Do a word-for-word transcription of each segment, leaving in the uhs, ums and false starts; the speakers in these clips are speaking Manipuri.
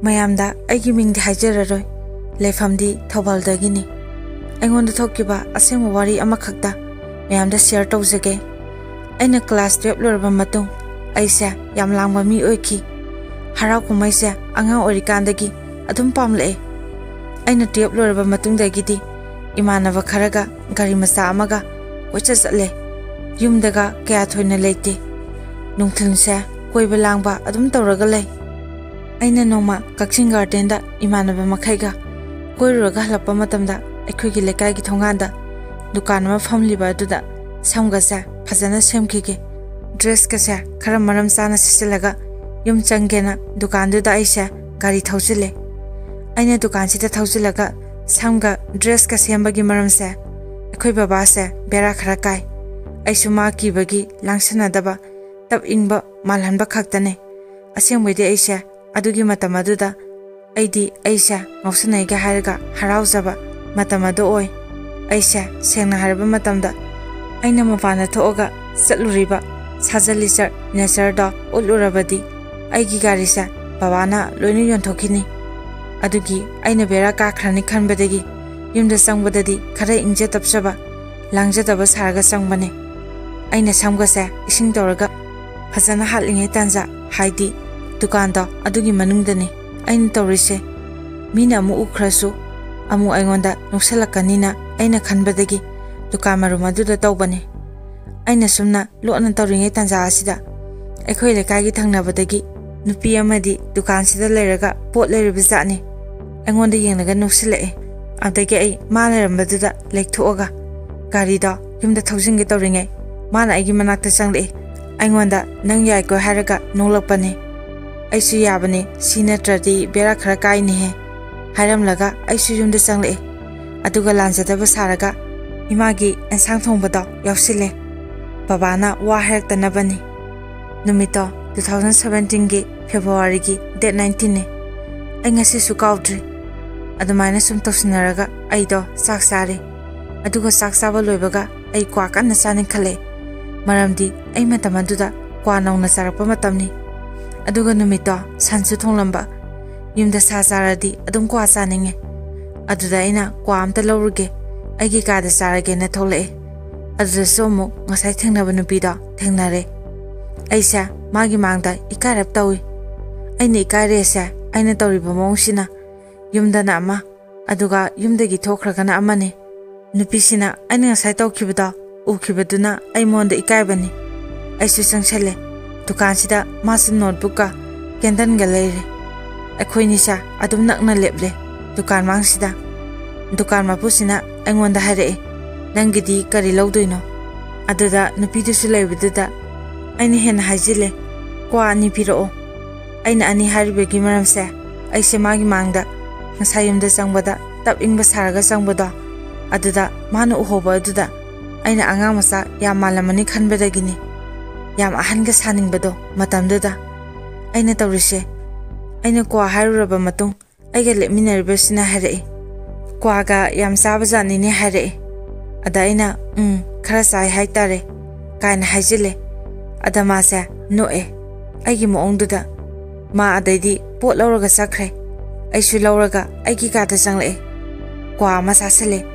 ꯃꯌꯥꯝꯗ ꯑꯩꯒꯤ ꯃꯤꯡꯗꯤ ꯍꯥꯏꯖꯔꯔꯣꯏ, ꯂꯩꯐꯝꯗꯤ ꯊꯧꯕꯥꯜꯗꯒꯤꯅꯤ꯫ ꯑꯩꯉꯣꯟꯗ ꯊꯣꯛꯈꯤꯕ ꯑꯁꯦꯡꯕ ꯋꯥꯔꯤ ꯑꯃꯈꯛꯇ ꯃꯌꯥꯝꯗ ꯁꯤꯌꯔ ꯇꯧꯖꯒꯦ꯫ ꯑꯩꯅ ꯀ꯭ꯂꯥꯁ ꯇꯨꯌꯦꯜꯞ ꯂꯣꯏꯔꯕ ꯃꯇꯨꯡ ꯑꯩꯁꯦ ꯌꯥꯝ ꯂꯥꯡꯕ ꯃꯤ ꯑꯣꯏꯈꯤ꯫ ꯍꯔꯥꯎ ꯀꯨꯝꯍꯩꯁꯦ ꯑꯉꯥꯡ ꯑꯣꯏꯔꯤꯀꯥꯟꯗꯒꯤ ꯑꯗꯨꯝ ꯄꯥꯝꯂꯛꯑꯦ꯫ ꯑꯩꯅ ꯇꯨꯌꯦꯜꯞ ꯂꯣꯏꯔꯕ ꯃꯇꯨꯡꯗꯒꯤꯗꯤ ꯏꯃꯥꯟꯅꯕ ꯈꯔꯒ ꯒꯥꯔꯤ ꯃꯆꯥ ꯑꯃꯒ ꯀꯣꯏꯆꯠ ꯆꯠꯂꯦ꯫ ꯌꯨꯝꯗꯒ ꯀꯌꯥ ꯊꯣꯏꯅ ꯂꯩꯇꯦ꯫ ꯅꯨꯡꯊꯤꯜꯁꯦ ꯀꯣꯏꯕ ꯂꯥꯡꯕ ꯑꯗꯨꯝ ꯇꯧꯔꯒ ꯂꯩ꯫ ꯑꯩꯅ ꯅꯣꯡꯃ ꯀꯛꯆꯤꯡ ꯒꯥꯔꯗꯦꯟꯗ ꯏꯃꯥꯟꯅꯕ ꯃꯈꯩꯒ ꯀꯣꯏꯔꯨꯔꯒ ꯍꯜꯂꯛꯄ ꯃꯇꯝꯗ ꯑꯩꯈꯣꯏꯒꯤ ꯂꯩꯀꯥꯏꯒꯤ ꯊꯣꯡꯒꯥꯟꯗ ꯗꯨꯀꯥꯟ ꯑꯃ ꯐꯝꯂꯤꯕ ꯑꯗꯨꯗ ꯁꯝꯒꯁꯦ ꯐꯖꯅ ꯁꯦꯝꯈꯤꯒꯦ, ꯗ꯭ꯔꯦꯁꯀꯁꯦ ꯈꯔ ꯃꯔꯝ ꯆꯥꯅ ꯁꯦꯠꯆꯤꯜꯂꯒ ꯌꯨꯝ ꯆꯪꯒꯦꯅ ꯗꯨꯀꯥꯟꯗꯨꯗ ꯑꯩꯁꯦ ꯒꯥꯔꯤ ꯊꯧꯖꯤꯜꯂꯦ꯫ ꯑꯩꯅ ꯗꯨꯀꯥꯟꯁꯤꯗ ꯊꯧꯖꯤꯜꯂꯒ ꯁꯝꯒ ꯗ꯭ꯔꯦꯁꯀ ꯁꯦꯝꯕꯒꯤ ꯃꯔꯝꯁꯦ ꯑꯩꯈꯣꯏ ꯕꯕꯥꯁꯦ ꯕꯦꯔꯥ ꯈꯔ ꯀꯥꯏ꯫ ꯑꯩꯁꯨ ꯃꯥ ꯀꯤꯕꯒꯤ ꯂꯥꯡꯁꯟꯅꯗꯕ, ꯇꯞ ꯏꯪꯕ ꯃꯥꯜꯍꯟꯕ ꯈꯛꯇꯅꯦ꯫ ꯑꯁꯦꯡꯕꯩꯗꯤ ꯑꯩꯁꯦ ꯑꯗꯨꯒꯤ ꯃꯇꯝ ꯑꯗꯨꯗ ꯑꯩꯗꯤ ꯑꯩꯁꯦ ꯉꯥꯎꯁꯟꯅꯩꯒ ꯍꯥꯏꯔꯒ ꯍꯔꯥꯎꯖꯕ ꯃꯇꯝ ꯑꯗꯨ ꯑꯣꯏ꯫ ꯑꯩꯁꯦ ꯁꯦꯡꯅ ꯍꯥꯏꯔꯕ ꯃꯇꯝꯗ ꯑꯩꯅ ꯃꯄꯥꯟꯗ ꯊꯣꯛꯑꯒ ꯆꯠꯂꯨꯔꯤꯕ ꯁꯥꯖ ꯂꯤꯆꯠ ꯅꯦꯆꯔꯗꯣ ꯎꯠꯂꯨꯔꯕꯗꯤ ꯑꯩꯒꯤ ꯒꯥꯔꯤꯁꯦ ꯕꯕꯥꯅ ꯂꯣꯏꯅ ꯌꯣꯟꯊꯣꯛꯈꯤꯅꯤ꯫ ꯑꯗꯨꯒꯤ ꯑꯩꯅ ꯕꯦꯔꯥ ꯀꯥꯈ꯭ꯔꯅꯤ ꯈꯟꯕꯗꯒꯤ ꯌꯨꯝꯗ ꯆꯪꯕꯗꯗꯤ ꯈꯔ ꯏꯪꯖ ꯇꯞꯆꯕ, ꯂꯥꯡꯖꯗꯕ ꯁꯥꯔꯒ ꯆꯪꯕꯅꯦ꯫ ꯑꯩꯅ ꯁꯝꯒꯁꯦ ꯏꯁꯤꯡ ꯇꯧꯔꯒ ꯐꯖꯅ ꯍꯥꯠꯂꯤꯉꯩ ꯇꯥꯟꯖꯥ, ꯍꯥꯏꯗꯤ ꯗꯨꯀꯥꯟꯗꯣ ꯑꯗꯨꯒꯤ ꯃꯅꯨꯡꯗꯅꯦ ꯑꯩꯅ ꯇꯧꯔꯤꯁꯦ꯫ ꯃꯤꯅ ꯑꯃꯨꯛ ꯎꯈ꯭ꯔꯁꯨ ꯑꯃꯨꯛ ꯑꯩꯉꯣꯟꯗ ꯅꯣꯛꯁꯜꯂꯛꯀꯅꯤꯅ ꯑꯩꯅ ꯈꯟꯕꯗꯒꯤ ꯗꯨꯀꯥꯟ ꯃꯔꯨꯝ ꯑꯗꯨꯗ ꯇꯧꯕꯅꯦ꯫ ꯑꯩꯅ ꯁꯨꯝꯅ ꯂꯣꯠꯅ ꯇꯧꯔꯤꯉꯩ ꯇꯥꯟꯖꯥ ꯑꯁꯤꯗ ꯑꯩꯈꯣꯏ ꯂꯩꯀꯥꯏꯒꯤ ꯊꯪꯅꯕꯗꯒꯤ ꯅꯨꯄꯤ ꯑꯃꯗꯤ ꯗꯨꯀꯥꯟꯁꯤꯗ ꯂꯩꯔꯒ ꯄꯣꯠ ꯂꯩꯔꯤꯕ ꯖꯥꯠꯅꯤ꯫ ꯑꯩꯉꯣꯟꯗ ꯌꯦꯡꯂꯒ ꯅꯣꯛꯁꯤꯜꯂꯛꯑꯦ꯫ ꯑꯗꯒꯤ ꯑꯩ ꯃꯥ ꯂꯩꯔꯝꯕꯗꯨꯗ ꯂꯩꯊꯣꯛꯑꯒ ꯒꯥꯔꯤꯗꯣ ꯌꯨꯝꯗ ꯊꯧꯖꯤꯟꯒꯦ ꯇꯧꯔꯤꯉꯩ ꯃꯥꯅ ꯑꯩꯒꯤ ꯃꯅꯥꯛꯇ ꯆꯪꯂꯛꯑꯦ꯫ ꯑꯩꯉꯣꯟꯗ "ꯅꯪ ꯌꯥꯏꯀꯣ?" ꯍꯥꯏꯔꯒ ꯅꯣꯛꯂꯛꯄꯅꯦ꯫ ꯑꯩꯁꯨ ꯌꯥꯕꯅꯦ, ꯁꯤ ꯅꯠꯇ꯭ꯔꯗꯤ ꯕꯦꯔꯥ ꯈꯔ ꯀꯥꯏꯅꯦꯍꯦ ꯍꯥꯏꯔꯝꯂꯒ ꯑꯩꯁꯨ ꯌꯨꯝꯗ ꯆꯪꯂꯛꯑꯦ꯫ ꯑꯗꯨꯒ ꯂꯥꯟꯖꯗꯕ ꯁꯥꯔꯒ ꯏꯃꯥꯒꯤ ꯑꯦꯟꯁꯥꯡ ꯊꯣꯡꯕꯗꯣ ꯌꯥꯎꯁꯤꯜꯂꯦ꯫ ꯕꯕꯥꯅ ꯋꯥ ꯍꯥꯏꯔꯛꯇꯅꯕꯅꯤ꯫ ꯅꯨꯃꯤꯠꯇꯣ ꯇꯨ ꯊꯥꯎꯖꯟ ꯁꯕꯦꯟꯇꯤꯟꯒꯤ ꯐꯦꯕ꯭ꯔꯨꯋꯥꯔꯤꯒꯤ ꯗꯦꯠ ꯅꯥꯏꯟꯇꯤꯟꯅꯦ꯫ ꯑꯩ ꯉꯁꯤꯁꯨ ꯀꯥꯎꯗ꯭ꯔꯤ꯫ ꯑꯗꯨꯃꯥꯏꯅ ꯁꯨꯝ ꯇꯧꯁꯤꯟꯅꯔꯒ ꯑꯩꯗꯣ ꯆꯥꯛ ꯆꯥꯔꯦ꯫ ꯑꯗꯨꯒ ꯆꯥꯛ ꯆꯥꯕ ꯂꯣꯏꯕꯒ ꯑꯩ ꯀ꯭ꯋꯥ ꯀꯟꯅ ꯆꯥꯅꯤꯡꯈꯠꯂꯛꯑꯦ꯫ ꯃꯔꯝꯗꯤ ꯑꯩ ꯃꯇꯝ ꯑꯗꯨꯗ ꯀ꯭ꯋꯥ ꯅꯧꯅ ꯆꯥꯔꯛꯄ ꯃꯇꯝꯅꯤ꯫ ꯑꯗꯨꯒ ꯅꯨꯃꯤꯠꯇꯣ ꯁꯟꯁꯨ ꯊꯣꯡꯂꯝꯕ꯫ ꯌꯨꯝꯗ ꯁꯥ ꯆꯥꯔꯗꯤ ꯑꯗꯨꯝ ꯀ꯭ꯋꯥ ꯆꯥꯅꯤꯡꯉꯦ꯫ ꯑꯗꯨꯗ ꯑꯩꯅ ꯀ꯭ꯋꯥ ꯑꯝꯇ ꯂꯧꯔꯨꯒꯦ, ꯑꯩꯒꯤ ꯀꯥꯗ ꯆꯥꯔꯒꯦꯅ ꯊꯣꯛꯂꯛꯑꯦ꯫ ꯑꯗꯨꯗꯁꯨ ꯑꯃꯨꯛ ꯉꯁꯥꯏ ꯊꯦꯡꯅꯕ ꯅꯨꯄꯤꯗꯣ ꯊꯦꯡꯅꯔꯦ꯫ ꯑꯩꯁꯦ ꯃꯥꯒꯤ ꯃꯥꯡꯗ ꯏꯀꯥꯏꯔꯞ ꯇꯧꯏ꯫ ꯑꯩꯅ ꯏꯀꯥꯏꯔꯦꯁꯦ ꯑꯩꯅ ꯇꯧꯔꯤꯕ ꯃꯑꯣꯡꯁꯤꯅ꯫ ꯌꯨꯝꯗꯅ ꯑꯃ, ꯑꯗꯨꯒ ꯌꯨꯝꯗꯒꯤ ꯊꯣꯛꯈ꯭ꯔꯒꯅ ꯑꯃꯅꯤ꯫ ꯅꯨꯄꯤꯁꯤꯅ ꯑꯩꯅ ꯉꯁꯥꯏ ꯇꯧꯈꯤꯕꯗꯣ ꯎꯈꯤꯕꯗꯨꯅ ꯑꯩꯉꯣꯟꯗ ꯏꯀꯥꯏꯕꯅꯤ꯫ ꯑꯩꯁꯨ ꯆꯪꯁꯜꯂꯦ꯫ ꯗꯨꯀꯥꯟꯁꯤꯗ ꯃꯥꯁꯨ ꯅꯣꯠꯕꯨꯛꯀ ꯀꯦꯟꯗꯜꯒ ꯂꯩꯔꯦ꯫ ꯑꯩꯈꯣꯏꯅꯤꯁꯦ ꯑꯗꯨꯝ ꯅꯛꯅ ꯂꯦꯞꯂꯦ ꯗꯨꯀꯥꯟ ꯃꯥꯡꯁꯤꯗ꯫ ꯗꯨꯀꯥꯟ ꯃꯄꯨꯁꯤꯅ ꯑꯩꯉꯣꯟꯗ ꯍꯥꯏꯔꯛꯑꯦ, "ꯅꯪꯒꯤꯗꯤ ꯀꯔꯤ ꯂꯧꯗꯣꯏꯅꯣ?" ꯑꯗꯨꯗ ꯅꯨꯄꯤꯗꯨꯁꯨ ꯂꯩꯕꯗꯨꯗ ꯑꯩꯅ ꯍꯦꯟꯅ ꯍꯥꯏꯖꯤꯜꯂꯦ, "ꯀ꯭ꯋꯥ ꯑꯅꯤ ꯄꯤꯔꯛꯑꯣ"꯫ ꯑꯩꯅ ꯑꯅꯤ ꯍꯥꯏꯔꯤꯕꯒꯤ ꯃꯔꯝꯁꯦ, ꯑꯩꯁꯦ ꯃꯥꯒꯤ ꯃꯥꯡꯗ ꯉꯁꯥꯏ ꯌꯨꯝꯗ ꯆꯪꯕꯗ ꯇꯞ ꯏꯪꯕ ꯁꯥꯔꯒ ꯆꯪꯕꯗꯣ, ꯑꯗꯨꯗ ꯃꯥꯅ ꯎꯍꯧꯕ ꯑꯗꯨꯗ ꯑꯩꯅ ꯑꯉꯥꯡ ꯃꯆꯥ ꯌꯥꯝ ꯃꯥꯜꯂꯝꯃꯅꯤ ꯈꯟꯕꯗꯒꯤꯅꯤ꯫ ꯌꯥꯝ ꯑꯍꯟꯒ ꯁꯥꯅꯤꯡꯕꯗꯣ ꯃꯇꯝꯗꯨꯗ꯫ ꯑꯩꯅ ꯇꯧꯔꯤꯁꯦ, ꯑꯩꯅ ꯀ꯭ꯋꯥ ꯍꯥꯏꯔꯨꯔꯕ ꯃꯇꯨꯡ ꯑꯩꯒ ꯂꯦꯞꯃꯤꯟꯅꯔꯤꯕꯁꯤꯅ ꯍꯥꯏꯔꯛꯏ, "ꯀ꯭ꯋꯥꯒ ꯌꯥꯝ ꯆꯥꯕꯖꯥꯠꯅꯤꯅꯦ" ꯍꯥꯏꯔꯛꯏ꯫ ꯑꯗ ꯑꯩꯅ, "ꯎꯝ, ꯈꯔ ꯆꯥꯏ ꯍꯥꯏꯇꯥꯔꯦ" ꯀꯥꯏꯅ ꯍꯥꯏꯖꯤꯜꯂꯦ꯫ ꯑꯗ ꯃꯥꯁꯦ ꯅꯣꯛꯑꯦ ꯑꯩꯒꯤ ꯃꯑꯣꯡꯗꯨꯗ꯫ ꯃꯥ ꯑꯗꯩꯗꯤ ꯄꯣꯠ ꯂꯧꯔꯒ ꯆꯠꯈ꯭ꯔꯦ꯫ ꯑꯩꯁꯨ ꯂꯧꯔꯒ ꯑꯩꯒꯤ ꯀꯥꯗ ꯆꯪꯂꯛꯑꯦ꯫ ꯀ꯭ꯋꯥ ꯑꯃ ꯆꯥꯁꯤꯜꯂꯦ꯫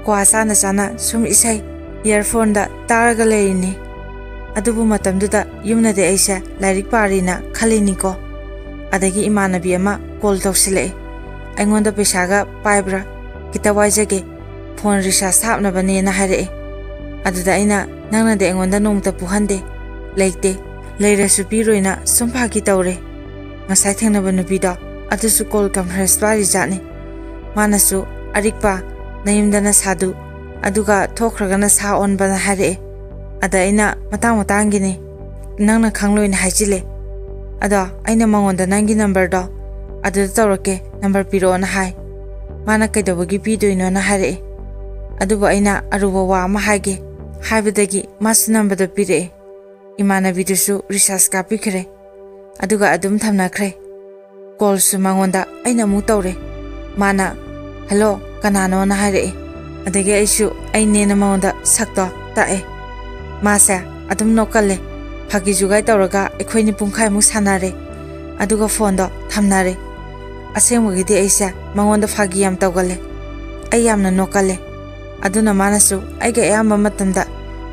ꯀ꯭ꯋꯥ ꯆꯥꯅ ꯆꯥꯅ ꯁꯨꯝ ꯏꯁꯩ ꯏꯌꯥꯔꯐꯣꯟꯗ ꯇꯥꯔꯒ ꯂꯩꯔꯤꯅꯤ꯫ ꯑꯗꯨꯕꯨ ꯃꯇꯝꯗꯨꯗ ꯌꯨꯝꯅꯗꯤ ꯑꯩꯁꯦ ꯂꯥꯏꯔꯤꯛ ꯄꯥꯔꯤꯅ ꯈꯜꯂꯤꯅꯤꯀꯣ꯫ ꯑꯗꯒꯤ ꯏꯃꯥꯟꯅꯕꯤ ꯑꯃ ꯀꯣꯜ ꯇꯧꯁꯤꯜꯂꯛꯑꯦ꯫ ꯑꯩꯉꯣꯟꯗ ꯄꯩꯁꯥꯒ ꯄꯥꯏꯕ꯭ꯔꯥ? ꯈꯤꯇ ꯋꯥꯏꯖꯒꯦ, ꯐꯣꯟ ꯔꯤꯆꯥꯔꯖ ꯍꯥꯞꯅꯕꯅꯦꯅ ꯍꯥꯏꯔꯛꯑꯦ꯫ ꯑꯗꯨꯗ ꯑꯩꯅ, "ꯅꯪꯅꯗꯤ ꯑꯩꯉꯣꯟꯗ ꯅꯣꯡꯃꯇ ꯄꯨꯍꯟꯗꯦ, ꯂꯩꯇꯦ, ꯂꯩꯔꯁꯨ ꯄꯤꯔꯣꯏꯅ ꯁꯨꯝ ꯐꯥꯒꯤ ꯇꯧꯔꯦ"꯫ ꯉꯁꯥꯏ ꯊꯦꯡꯅꯕ ꯅꯨꯄꯤꯗꯣ ꯑꯗꯨꯁꯨ ꯀꯣꯜ ꯀꯟꯐ꯭ꯔꯦꯟꯁ ꯄꯥꯏꯔꯤꯖꯥꯠꯅꯤ꯫ ꯃꯥꯅꯁꯨ, "ꯑꯔꯤꯛꯄ, ꯅꯌꯨꯝꯗ ꯅꯁꯥꯗꯨ, ꯑꯗꯨꯒ ꯊꯣꯛꯈ꯭ꯔꯒ ꯅꯁꯥ ꯑꯣꯟꯕꯅ" ꯍꯥꯏꯔꯛꯑꯦ꯫ ꯑꯗ ꯑꯩꯅ, "ꯃꯇꯥꯡ ꯃꯇꯥꯡꯒꯤꯅꯤ, ꯅꯪꯅ ꯈꯪꯂꯣꯏꯅ" ꯍꯥꯏꯖꯤꯜꯂꯦ꯫ ꯑꯗꯣ ꯑꯩꯅ ꯃꯉꯣꯟꯗ ꯅꯪꯒꯤ ꯅꯝꯕꯔꯗꯣ ꯑꯗꯨꯗ ꯇꯧꯔꯛꯀꯦ, ꯅꯝꯕꯔ ꯄꯤꯔꯛꯑꯣꯅ ꯍꯥꯏ꯫ ꯃꯥꯅ ꯀꯩꯗꯧꯕꯒꯤ ꯄꯤꯗꯣꯏꯅꯣꯅ ꯍꯥꯏꯔꯛꯑꯦ꯫ ꯑꯗꯨꯕꯨ ꯑꯩꯅ ꯑꯔꯨꯕ ꯋꯥ ꯑꯃ ꯍꯥꯏꯒꯦ ꯍꯥꯏꯕꯗꯒꯤ ꯃꯥꯁꯨ ꯅꯝꯕꯔꯗꯣ ꯄꯤꯔꯛꯑꯦ꯫ ꯏꯃꯥꯟꯅꯕꯤꯗꯨꯁꯨ ꯔꯤꯆꯥꯔꯖ ꯀꯥꯞꯄꯤꯈ꯭ꯔꯦ꯫ ꯑꯗꯨꯒ ꯑꯗꯨꯝ ꯊꯝꯅꯈ꯭ꯔꯦ꯫ ꯀꯣꯜꯁꯨ ꯃꯉꯣꯟꯗ ꯑꯩꯅ ꯑꯃꯨꯛ ꯇꯧꯔꯦ꯫ ꯃꯥꯅ, "ꯍꯜꯂꯣ, ꯀꯅꯥꯅꯣꯅ?" ꯍꯥꯏꯔꯛꯑꯦ꯫ ꯑꯗꯒꯤ ꯑꯩꯁꯨ ꯑꯩꯅꯦꯅ ꯃꯉꯣꯟꯗ ꯁꯛꯇꯣ ꯇꯥꯛꯑꯦ꯫ ꯃꯥꯁꯦ ꯑꯗꯨꯝ ꯅꯣꯛꯀꯜꯂꯦ꯫ ꯐꯥꯒꯤ ꯖꯨꯒꯥꯏ ꯇꯧꯔꯒ ꯑꯩꯈꯣꯏꯅꯤ ꯄꯨꯡꯈꯥꯏꯃꯨꯛ ꯁꯥꯟꯅꯔꯦ꯫ ꯑꯗꯨꯒ ꯐꯣꯟꯗꯣ ꯊꯝꯅꯔꯦ꯫ ꯑꯁꯦꯡꯕꯒꯤꯗꯤ ꯑꯩꯁꯦ ꯃꯉꯣꯟꯗ ꯐꯥꯒꯤ ꯌꯥꯝ ꯇꯧꯒꯜꯂꯦ꯫ ꯑꯩ ꯌꯥꯝꯅ ꯅꯣꯛꯀꯜꯂꯦ꯫ ꯑꯗꯨꯅ ꯃꯥꯅꯁꯨ ꯑꯩꯒ ꯑꯌꯥꯝꯕ ꯃꯇꯝꯗ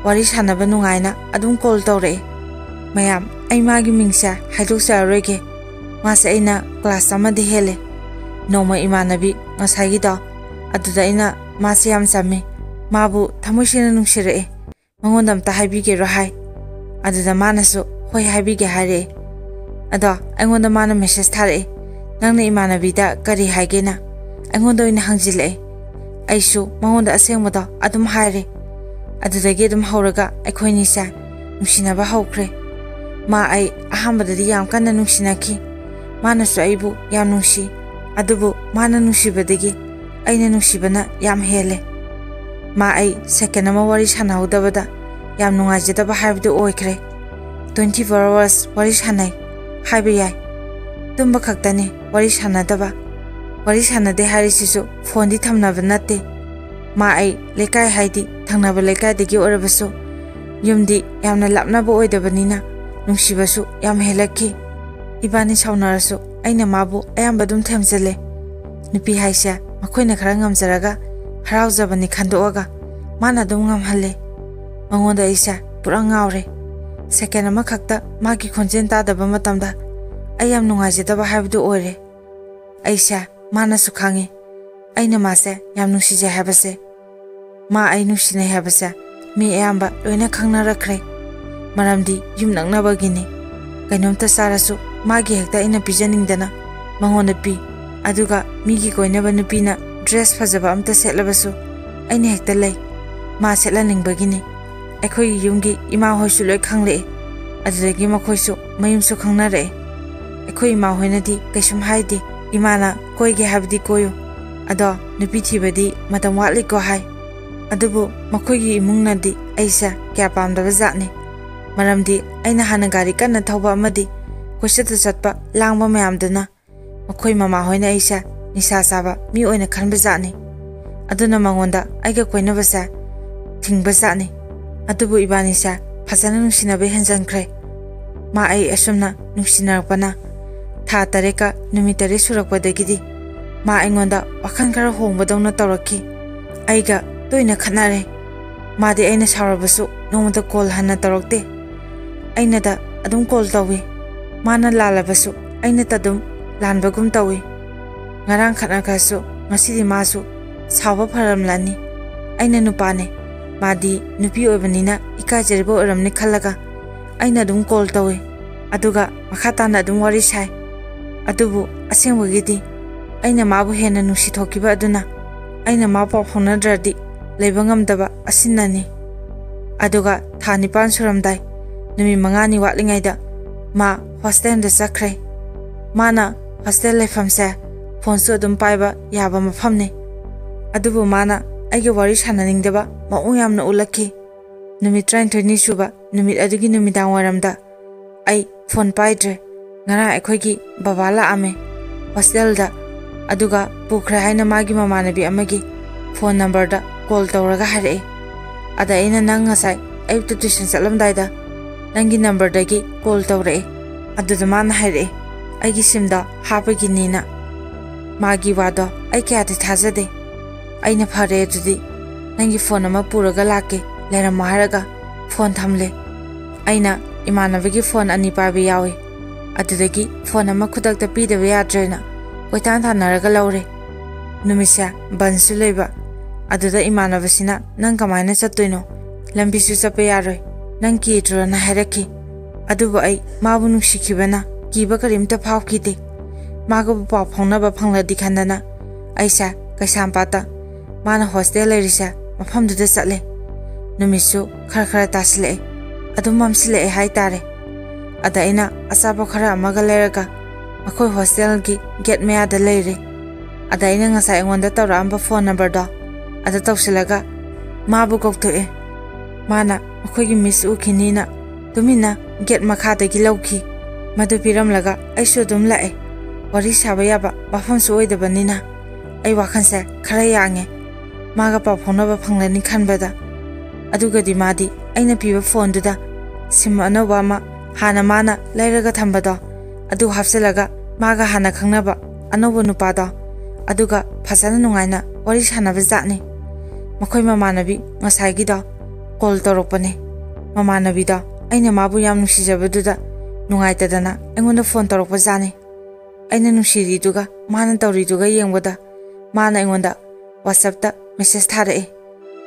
ꯋꯥꯔꯤ ꯁꯥꯟꯅꯕ ꯅꯨꯡꯉꯥꯏꯅ ꯑꯗꯨꯝ ꯀꯣꯜ ꯇꯧꯔꯛꯑꯦ꯫ ꯃꯌꯥꯝ, ꯑꯩ ꯃꯥꯒꯤ ꯃꯤꯡꯁꯦ ꯍꯥꯏꯗꯣꯛꯆꯔꯔꯣꯏꯒꯦ꯫ ꯃꯥꯁꯦ ꯑꯩꯅ ꯀ꯭ꯂꯥꯁ ꯑꯃꯗꯤ ꯍꯦꯜꯂꯦ꯫ ꯅꯣꯡꯃ ꯏꯃꯥꯟꯅꯕꯤ ꯉꯁꯥꯏꯒꯤꯗꯣ, ꯑꯗꯨꯗ ꯑꯩꯅ ꯃꯥꯁꯦ ꯌꯥꯝ ꯆꯝꯃꯤ, ꯃꯥꯕꯨ ꯊꯃꯣꯏ ꯁꯦꯡꯅ ꯅꯨꯡꯁꯤꯔꯛꯑꯦ, ꯃꯉꯣꯟꯗ ꯑꯝꯇ ꯍꯥꯏꯕꯤꯒꯦꯔꯣ ꯍꯥꯏ꯫ ꯑꯗꯨꯗ ꯃꯥꯅꯁꯨ ꯍꯣꯏ ꯍꯥꯏꯕꯤꯒꯦ ꯍꯥꯏꯔꯛꯑꯦ꯫ ꯑꯗꯣ ꯑꯩꯉꯣꯟꯗ ꯃꯥꯅ ꯃꯦꯁꯦꯖ ꯊꯥꯔꯛꯑꯦ, "ꯅꯪꯅ ꯏꯃꯥꯟꯅꯕꯤꯗ ꯀꯔꯤ ꯍꯥꯏꯒꯦꯅ?" ꯑꯩꯉꯣꯟꯗ ꯑꯣꯏꯅ ꯍꯪꯖꯤꯜꯂꯛꯑꯦ꯫ ꯑꯩꯁꯨ ꯃꯉꯣꯟꯗ ꯑꯁꯦꯡꯕꯗꯣ ꯑꯗꯨꯝ ꯍꯥꯏꯔꯦ꯫ ꯑꯗꯨꯗꯒꯤ ꯑꯗꯨꯝ ꯍꯧꯔꯒ ꯑꯩꯈꯣꯏꯅꯤꯁꯦ ꯅꯨꯡꯁꯤꯅꯕ ꯍꯧꯈ꯭ꯔꯦ꯫ ꯃꯥ ꯑꯩ ꯑꯍꯥꯟꯕꯗꯗꯤ ꯌꯥꯝ ꯀꯟꯅ ꯅꯨꯡꯁꯤꯅꯈꯤ꯫ ꯃꯥꯅꯁꯨ ꯑꯩꯕꯨ ꯌꯥꯝ ꯅꯨꯡꯁꯤ꯫ ꯑꯗꯨꯕꯨ ꯃꯥꯅ ꯅꯨꯡꯁꯤꯕꯗꯒꯤ ꯑꯩꯅ ꯅꯨꯡꯁꯤꯕꯅ ꯌꯥꯝ ꯍꯦꯜꯂꯦ꯫ ꯃꯥ ꯑꯩ ꯁꯦꯀꯦꯟ ꯑꯃ ꯋꯥꯔꯤ ꯁꯥꯟꯅꯍꯧꯗꯕꯗ ꯌꯥꯝ ꯅꯨꯡꯉꯥꯏꯖꯗꯕ ꯍꯥꯏꯕꯗꯨ ꯑꯣꯏꯈ꯭ꯔꯦ꯫ Twenty four hours ꯋꯥꯔꯤ ꯁꯥꯟꯅꯩ ꯍꯥꯏꯕ ꯌꯥꯏ꯫ ꯇꯨꯝꯕ ꯈꯛꯇꯅꯤ ꯋꯥꯔꯤ ꯁꯥꯟꯅꯗꯕ꯫ ꯋꯥꯔꯤ ꯁꯥꯟꯅꯗꯦ ꯍꯥꯏꯔꯤꯁꯤꯁꯨ ꯐꯣꯟꯗꯤ ꯊꯝꯅꯕ ꯅꯠꯇꯦ꯫ ꯃꯥ ꯑꯩ ꯂꯩꯀꯥꯏ, ꯍꯥꯏꯗꯤ ꯊꯪꯅꯕ ꯂꯩꯀꯥꯏꯗꯒꯤ ꯑꯣꯏꯔꯕꯁꯨ, ꯌꯨꯝꯗꯤ ꯌꯥꯝꯅ ꯂꯥꯞꯅꯕ ꯑꯣꯏꯗꯕꯅꯤꯅ ꯅꯨꯡꯁꯤꯕꯁꯨ ꯌꯥꯝ ꯍꯦꯜꯂꯛꯈꯤ꯫ ꯏꯕꯥꯅꯤ ꯁꯥꯎꯅꯔꯁꯨ ꯑꯩꯅ ꯃꯥꯕꯨ ꯑꯌꯥꯝꯕ ꯑꯗꯨꯝ ꯊꯦꯝꯖꯤꯜꯂꯦ꯫ ꯅꯨꯄꯤ ꯍꯥꯏꯁꯦ ꯃꯈꯣꯏꯅ ꯈꯔ ꯉꯝꯖꯔꯒ ꯍꯔꯥꯎꯖꯕꯅꯤ ꯈꯟꯗꯣꯛꯑꯒ ꯃꯥꯅ ꯑꯗꯨꯝ ꯉꯝꯍꯜꯂꯦ꯫ ꯃꯉꯣꯟꯗ ꯑꯩꯁꯦ ꯄꯨꯔꯥ ꯉꯥꯎꯔꯦ꯫ ꯁꯦꯀꯦꯟ ꯑꯃꯈꯛꯇ ꯃꯥꯒꯤ ꯈꯣꯟꯖꯦꯜ ꯇꯥꯗꯕ ꯃꯇꯝꯗ ꯑꯩ ꯌꯥꯝ ꯅꯨꯡꯉꯥꯏꯖꯗꯕ ꯍꯥꯏꯕꯗꯨ ꯑꯣꯏꯔꯦ꯫ ꯑꯩꯁꯦ ꯃꯥꯅꯁꯨ ꯈꯪꯉꯤ, ꯑꯩꯅ ꯃꯥꯁꯦ ꯌꯥꯝ ꯅꯨꯡꯁꯤꯖꯩ ꯍꯥꯏꯕꯁꯦ꯫ ꯃꯥ ꯑꯩ ꯅꯨꯡꯁꯤꯅꯩ ꯍꯥꯏꯕꯁꯦ ꯃꯤ ꯑꯌꯥꯝꯕ ꯂꯣꯏꯅ ꯈꯪꯅꯔꯛꯈ꯭ꯔꯦ꯫ ꯃꯔꯝꯗꯤ ꯌꯨꯝ ꯅꯛꯅꯕꯒꯤꯅꯤ꯫ ꯀꯩꯅꯣꯝꯇ ꯆꯥꯔꯁꯨ ꯃꯥꯒꯤ ꯍꯦꯛꯇ ꯑꯩꯅ ꯄꯤꯖꯅꯤꯡꯗꯅ ꯃꯉꯣꯟꯗ ꯄꯤ꯫ ꯑꯗꯨꯒ ꯃꯤꯒꯤ ꯀꯣꯏꯅꯕ ꯅꯨꯄꯤꯅ ꯗ꯭ꯔꯦꯁ ꯐꯖꯕ ꯑꯝꯇ ꯁꯦꯠꯂꯕꯁꯨ ꯑꯩꯅ ꯍꯦꯛꯇ ꯂꯩ꯫ ꯃꯥ ꯁꯦꯠꯍꯟꯅꯤꯡꯕꯒꯤꯅꯤ꯫ ꯑꯩꯈꯣꯏꯒꯤ ꯌꯨꯝꯒꯤ ꯏꯃꯥ ꯍꯣꯏꯁꯨ ꯂꯣꯏ ꯈꯪꯂꯛꯑꯦ꯫ ꯑꯗꯨꯗꯒꯤ ꯃꯈꯣꯏꯁꯨ ꯃꯌꯨꯝꯁꯨ ꯈꯪꯅꯔꯛꯑꯦ꯫ ꯑꯩꯈꯣꯏ ꯏꯃꯥ ꯍꯣꯏꯅꯗꯤ ꯀꯩꯁꯨꯝ ꯍꯥꯏꯗꯦ꯫ ꯏꯃꯥꯅ ꯀꯣꯏꯒꯦ ꯍꯥꯏꯕꯗꯤ ꯀꯣꯏꯌꯨ, ꯑꯗꯣ ꯅꯨꯄꯤ ꯊꯤꯕꯗꯤ ꯃꯇꯝ ꯋꯥꯠꯂꯤꯀꯣ ꯍꯥꯏ꯫ ꯑꯗꯨꯕꯨ ꯃꯈꯣꯏꯒꯤ ꯏꯃꯨꯡꯅꯗꯤ ꯑꯩꯁꯦ ꯀꯌꯥ ꯄꯥꯝꯗꯕ ꯖꯥꯠꯅꯤ꯫ ꯃꯔꯝꯗꯤ ꯑꯩꯅ ꯍꯥꯟꯅ ꯒꯥꯔꯤ ꯀꯟꯅ ꯊꯧꯕ ꯑꯃꯗꯤ ꯀꯣꯏꯆꯠꯇ ꯆꯠꯄ ꯂꯥꯡꯕ ꯃꯌꯥꯝꯗꯨꯅ ꯃꯈꯣꯏ ꯃꯃꯥ ꯍꯣꯏꯅ ꯑꯩꯁꯦ ꯅꯤꯁꯥ ꯆꯥꯕ ꯃꯤ ꯑꯣꯏꯅ ꯈꯟꯕ ꯖꯥꯠꯅꯤ꯫ ꯑꯗꯨꯅ ꯃꯉꯣꯟꯗ ꯑꯩꯒ ꯀꯣꯏꯅꯕꯁꯦ ꯊꯤꯡꯕ ꯖꯥꯠꯅꯤ꯫ ꯑꯗꯨꯕꯨ ꯏꯕꯥꯅꯤꯁꯦ ꯐꯖꯅ ꯅꯨꯡꯁꯤꯅꯕ ꯍꯦꯟꯖꯟꯈ꯭ꯔꯦ꯫ ꯃꯥ ꯑꯩ ꯑꯁꯨꯝꯅ ꯅꯨꯡꯁꯤꯅꯔꯛꯄꯅ ꯊꯥ ꯇꯔꯦꯠꯀ ꯅꯨꯃꯤꯠ ꯇꯔꯦꯠ ꯁꯨꯔꯛꯄꯗꯒꯤꯗꯤ ꯃꯥ ꯑꯩꯉꯣꯟꯗ ꯋꯥꯈꯜ ꯈꯔ ꯍꯣꯡꯕꯗꯧꯅ ꯇꯧꯔꯛꯈꯤ꯫ ꯑꯩꯒ ꯇꯣꯏꯅ ꯈꯠꯅꯔꯦ꯫ ꯃꯥꯗꯤ ꯑꯩꯅ ꯁꯥꯎꯔꯕꯁꯨ ꯅꯣꯡꯃꯇ ꯀꯣꯜ ꯍꯟꯅ ꯇꯧꯔꯛꯇꯦ꯫ ꯑꯩꯅꯗ ꯑꯗꯨꯝ ꯀꯣꯜ ꯇꯧꯏ꯫ ꯃꯥꯅ ꯂꯥꯜꯂꯕꯁꯨ ꯑꯩꯅꯇ ꯑꯗꯨꯝ ꯂꯥꯟꯕꯒꯨꯝ ꯇꯧꯏ꯫ ꯉꯔꯥꯡ ꯈꯠꯅꯈ꯭ꯔꯁꯨ ꯉꯁꯤꯗꯤ ꯃꯥꯁꯨ ꯁꯥꯎꯕ ꯐꯔꯝꯂꯅꯤ꯫ ꯑꯩꯅ ꯅꯨꯄꯥꯅꯦ, ꯃꯥꯗꯤ ꯅꯨꯄꯤ ꯑꯣꯏꯕꯅꯤꯅ ꯏꯀꯥꯏꯖꯔꯤꯕ ꯑꯣꯏꯔꯝꯅꯤ ꯈꯜꯂꯒ ꯑꯩꯅ ꯑꯗꯨꯝ ꯀꯣꯜ ꯇꯧꯏ꯫ ꯑꯗꯨꯒ ꯃꯈꯥ ꯇꯥꯅ ꯑꯗꯨꯝ ꯋꯥꯔꯤ ꯁꯥꯏ꯫ ꯑꯗꯨꯕꯨ ꯑꯁꯦꯡꯕꯒꯤꯗꯤ ꯑꯩꯅ ꯃꯥꯕꯨ ꯍꯦꯟꯅ ꯅꯨꯡꯁꯤ ꯊꯣꯛꯈꯤꯕ ꯑꯗꯨꯅ ꯑꯩꯅ ꯃꯥ ꯄꯥꯎ ꯐꯥꯎꯅꯗ꯭ꯔꯗꯤ ꯂꯩꯕ ꯉꯝꯗꯕ ꯑꯁꯤꯅꯅꯤ꯫ ꯑꯗꯨꯒ ꯊꯥ ꯅꯤꯄꯥꯟ ꯁꯨꯔꯝꯗꯥꯏ, ꯅꯨꯃꯤꯠ ꯃꯉꯥꯅꯤ ꯋꯥꯠꯂꯤꯉꯩꯗ ꯃꯥ ꯍꯣꯁꯇꯦꯜꯗ ꯆꯠꯈ꯭ꯔꯦ꯫ ꯃꯥꯅ ꯍꯣꯁꯇꯦꯜ ꯂꯩꯐꯝꯁꯦ ꯐꯣꯟꯁꯨ ꯑꯗꯨꯝ ꯄꯥꯏꯕ ꯌꯥꯕ ꯃꯐꯝꯅꯤ꯫ ꯑꯗꯨꯕꯨ ꯃꯥꯅ ꯑꯩꯒ ꯋꯥꯔꯤ ꯁꯥꯟꯅꯅꯤꯡꯗꯕ ꯃꯑꯣꯡ ꯌꯥꯝꯅ ꯎꯠꯂꯛꯈꯤ꯫ ꯅꯨꯃꯤꯠ ꯇꯔꯥꯅꯤꯊꯣꯏꯅꯤ ꯁꯨꯕ ꯅꯨꯃꯤꯠ ꯑꯗꯨꯒꯤ ꯅꯨꯃꯤꯗꯥꯡ ꯋꯥꯏꯔꯝꯗ ꯑꯩ ꯐꯣꯟ ꯄꯥꯏꯗ꯭ꯔꯦ꯫ ꯉꯔꯥꯡ ꯑꯩꯈꯣꯏꯒꯤ ꯕꯕꯥ ꯂꯥꯛꯑꯝꯃꯦ ꯍꯣꯁꯇꯦꯜꯗ, ꯑꯗꯨꯒ ꯄꯨꯈ꯭ꯔꯦ ꯍꯥꯏꯅ ꯃꯥꯒꯤ ꯃꯃꯥꯟꯅꯕꯤ ꯑꯃꯒꯤ ꯐꯣꯟ ꯅꯝꯕꯔꯗ ꯀꯣꯜ ꯇꯧꯔꯒ ꯍꯥꯏꯔꯛꯑꯦ꯫ ꯑꯗ ꯑꯩꯅ, "ꯅꯪ ꯉꯁꯥꯏ ꯑꯌꯨꯛꯇ ꯇꯨꯏꯁꯟ ꯆꯠꯂꯝꯗꯥꯏꯗ ꯅꯪꯒꯤ ꯅꯝꯕꯔꯗꯒꯤ ꯀꯣꯜ ꯇꯧꯔꯛꯑꯦ꯫ ꯑꯗꯨꯗ ꯃꯥꯅ ꯍꯥꯏꯔꯛꯑꯦ ꯑꯩꯒꯤ ꯁꯤꯝꯗꯣ ꯍꯥꯞꯄꯒꯤꯅꯤꯅ"꯫ ꯃꯥꯒꯤ ꯋꯥꯗꯣ ꯑꯩ ꯀꯌꯥꯗꯤ ꯊꯥꯖꯗꯦ꯫ ꯑꯩꯅ, "ꯐꯔꯦ ꯑꯗꯨꯗꯤ, ꯅꯪꯒꯤ ꯐꯣꯟ ꯑꯃ ꯄꯨꯔꯒ ꯂꯥꯛꯀꯦ, ꯂꯩꯔꯝꯃꯣ" ꯍꯥꯏꯔꯒ ꯐꯣꯟ ꯊꯝꯂꯦ꯫ ꯑꯩꯅ ꯏꯃꯥꯟꯅꯕꯒꯤ ꯐꯣꯟ ꯑꯅꯤ ꯄꯥꯏꯕ ꯌꯥꯎꯏ꯫ ꯑꯗꯨꯗꯒꯤ ꯐꯣꯟ ꯑꯃ ꯈꯨꯗꯛꯇ ꯄꯤꯗꯕ ꯌꯥꯗ꯭ꯔꯦꯅ ꯀꯣꯏꯇꯥꯟ ꯊꯥꯅꯔꯒ ꯂꯧꯔꯦ꯫ ꯅꯨꯃꯤꯠꯁꯦ ꯕꯟꯁꯨ ꯂꯩꯕ꯫ ꯑꯗꯨꯗ ꯏꯃꯥꯟꯅꯕꯁꯤꯅ, "ꯅꯪ ꯀꯃꯥꯏꯅ ꯆꯠꯇꯣꯏꯅꯣ? ꯂꯝꯕꯤꯁꯨ ꯆꯠꯄ ꯌꯥꯔꯣꯏ, ꯅꯪ ꯀꯤꯗ꯭ꯔꯣꯅ?" ꯍꯥꯏꯔꯛꯈꯤ꯫ ꯑꯗꯨꯕꯨ ꯑꯩ ꯃꯥꯕꯨ ꯅꯨꯡꯁꯤꯈꯤꯕꯅ ꯀꯤꯕ ꯀꯔꯤꯝꯇ ꯐꯥꯎꯈꯤꯗꯦ꯫ ꯃꯥꯒꯕꯨ ꯄꯥꯎ ꯐꯥꯎꯅꯕ ꯐꯪꯂꯗꯤ ꯈꯟꯗꯅ ꯑꯩꯁꯦ ꯀꯩꯁꯥꯝꯄꯥꯠꯇ, ꯃꯥꯅ ꯍꯣꯁꯇꯦꯜ ꯂꯩꯔꯤꯁꯦ, ꯃꯐꯝꯗꯨꯗ ꯆꯠꯂꯦ꯫ ꯅꯨꯃꯤꯠꯁꯨ ꯈꯔ ꯈꯔ ꯇꯥꯁꯤꯜꯂꯛꯑꯦ, ꯑꯗꯨꯝ ꯃꯝꯁꯤꯜꯂꯛꯑꯦ ꯍꯥꯏꯇꯥꯔꯦ꯫ ꯑꯗ ꯑꯩꯅ ꯑꯆꯥꯄꯣꯠ ꯈꯔ ꯑꯃꯒ ꯂꯩꯔꯒ ꯑꯩꯈꯣꯏ ꯍꯣꯁꯇꯦꯜꯒꯤ ꯒꯦꯠ ꯃꯌꯥꯗ ꯂꯩꯔꯦ꯫ ꯑꯗ ꯑꯩꯅ ꯉꯁꯥꯏ ꯑꯩꯉꯣꯟꯗ ꯇꯧꯔꯛꯑꯝꯕ ꯐꯣꯟ ꯅꯝꯕꯔꯗꯣ ꯑꯗ ꯇꯧꯁꯤꯜꯂꯒ ꯃꯥꯕꯨ ꯀꯧꯊꯣꯛꯑꯦ꯫ ꯃꯥꯅ ꯃꯈꯣꯏꯒꯤ ꯃꯤꯁ ꯎꯈꯤꯅꯤꯅ ꯇꯨꯃꯤꯟꯅ ꯒꯦꯠ ꯃꯈꯥꯗꯒꯤ ꯂꯧꯈꯤ꯫ ꯃꯗꯨ ꯄꯤꯔꯝꯂꯒ ꯑꯩꯁꯨ ꯑꯗꯨꯝ ꯂꯥꯛꯑꯦ꯫ ꯋꯥꯔꯤ ꯁꯥꯕ ꯌꯥꯕ ꯋꯥꯐꯝꯁꯨ ꯑꯣꯏꯗꯕꯅꯤꯅ ꯑꯩ ꯋꯥꯈꯜꯁꯦ ꯈꯔ ꯌꯥꯡꯉꯦ꯫ ꯃꯥꯒ ꯄꯥꯎ ꯐꯥꯎꯅꯕ ꯐꯪꯂꯅꯤ ꯈꯟꯕꯗ꯫ ꯑꯗꯨꯒꯗꯤ ꯃꯥꯗꯤ ꯑꯩꯅ ꯄꯤꯕ ꯐꯣꯟꯗꯨꯗ ꯁꯤꯝ ꯑꯅꯧꯕ ꯑꯃ, ꯍꯥꯟꯅ ꯃꯥꯅ ꯂꯩꯔꯒ ꯊꯝꯕꯗꯣ, ꯑꯗꯨ ꯍꯥꯞꯆꯤꯜꯂꯒ ꯃꯥꯒ ꯍꯥꯟꯅ ꯈꯪꯅꯕ ꯑꯅꯧꯕ ꯅꯨꯄꯥꯗꯣ, ꯑꯗꯨꯒ ꯐꯖꯅ ꯅꯨꯡꯉꯥꯏꯅ ꯋꯥꯔꯤ ꯁꯥꯟꯅꯕ ꯖꯥꯠꯅꯤ꯫ ꯃꯈꯣꯏ ꯃꯃꯥꯟꯅꯕꯤ ꯉꯁꯥꯏꯒꯤꯗꯣ ꯀꯣꯜ ꯇꯧꯔꯛꯄꯅꯦ꯫ ꯃꯃꯥꯟꯅꯕꯤꯗꯣ ꯑꯩꯅ ꯃꯥꯕꯨ ꯌꯥꯝ ꯅꯨꯡꯁꯤꯖꯕꯗꯨꯗ ꯅꯨꯡꯉꯥꯏꯇꯗꯅ ꯑꯩꯉꯣꯟꯗ ꯐꯣꯟ ꯇꯧꯔꯛꯄ ꯖꯥꯠꯅꯤ꯫ ꯑꯩꯅ ꯅꯨꯡꯁꯤꯔꯤꯗꯨꯒ ꯃꯥꯅ ꯇꯧꯔꯤꯗꯨꯒ ꯌꯦꯡꯕꯗ, ꯃꯥꯅ ꯑꯩꯉꯣꯟꯗ WhatsApp-ꯇ ꯃꯦꯁꯦꯖ ꯊꯥꯔꯛꯑꯦ,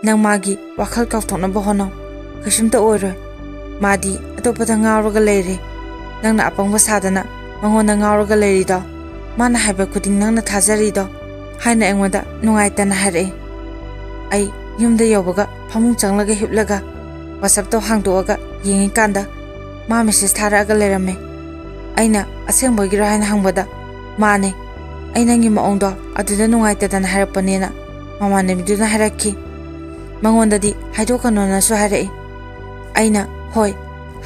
"ꯅꯪ ꯃꯥꯒꯤ ꯋꯥꯈꯜ ꯀꯥꯎꯊꯣꯛꯅꯕ ꯍꯣꯠꯅꯧ, ꯀꯩꯁꯨꯝꯇ ꯑꯣꯏꯔꯣꯏ꯫ ꯃꯥꯗꯤ ꯑꯇꯣꯞꯄꯗ ꯉꯥꯎꯔꯒ ꯂꯩꯔꯦ꯫ ꯅꯪꯅ ꯑꯄꯪꯕ ꯁꯥꯗꯅ ꯃꯉꯣꯟꯗ ꯉꯥꯎꯔꯒ ꯂꯩꯔꯤꯗꯣ, ꯃꯥꯅ ꯍꯥꯏꯕ ꯈꯨꯗꯤꯡ ꯅꯪꯅ ꯊꯥꯖꯔꯤꯗꯣ", ꯍꯥꯏꯅ ꯑꯩꯉꯣꯟꯗ ꯅꯨꯡꯉꯥꯏꯇꯅ ꯍꯥꯏꯔꯛꯑꯦ꯫ ꯑꯩ ꯌꯨꯝꯗ ꯌꯧꯕꯒ ꯐꯃꯨꯡ ꯆꯪꯂꯒ ꯍꯤꯞꯂꯒ WhatsApp-ꯇꯣ ꯍꯥꯡꯗꯣꯛꯑꯒ ꯌꯦꯡꯉꯤꯀꯥꯟꯗ ꯃꯥ ꯃꯦꯁꯦꯖ ꯊꯥꯔꯛꯑꯒ ꯂꯩꯔꯝꯃꯦ꯫ ꯑꯩꯅ "ꯑꯁꯦꯡꯕꯒꯤꯔꯣ?" ꯍꯥꯏꯅ ꯍꯪꯕꯗ, "ꯃꯥꯅꯦ, ꯑꯩ ꯅꯪꯒꯤ ꯃꯑꯣꯡꯗꯣ ꯑꯗꯨꯗ ꯅꯨꯡꯉꯥꯏꯇꯗꯅ ꯍꯥꯏꯔꯛꯄꯅꯦꯅ ꯃꯃꯥꯟꯅꯕꯤꯗꯨꯅ ꯍꯥꯏꯔꯛꯈꯤ꯫ ꯃꯉꯣꯟꯗꯗꯤ ꯍꯥꯏꯗꯣꯛꯀꯅꯣꯅꯁꯨ ꯍꯥꯏꯔꯛꯏ꯫ ꯑꯩꯅ "ꯍꯣꯏ,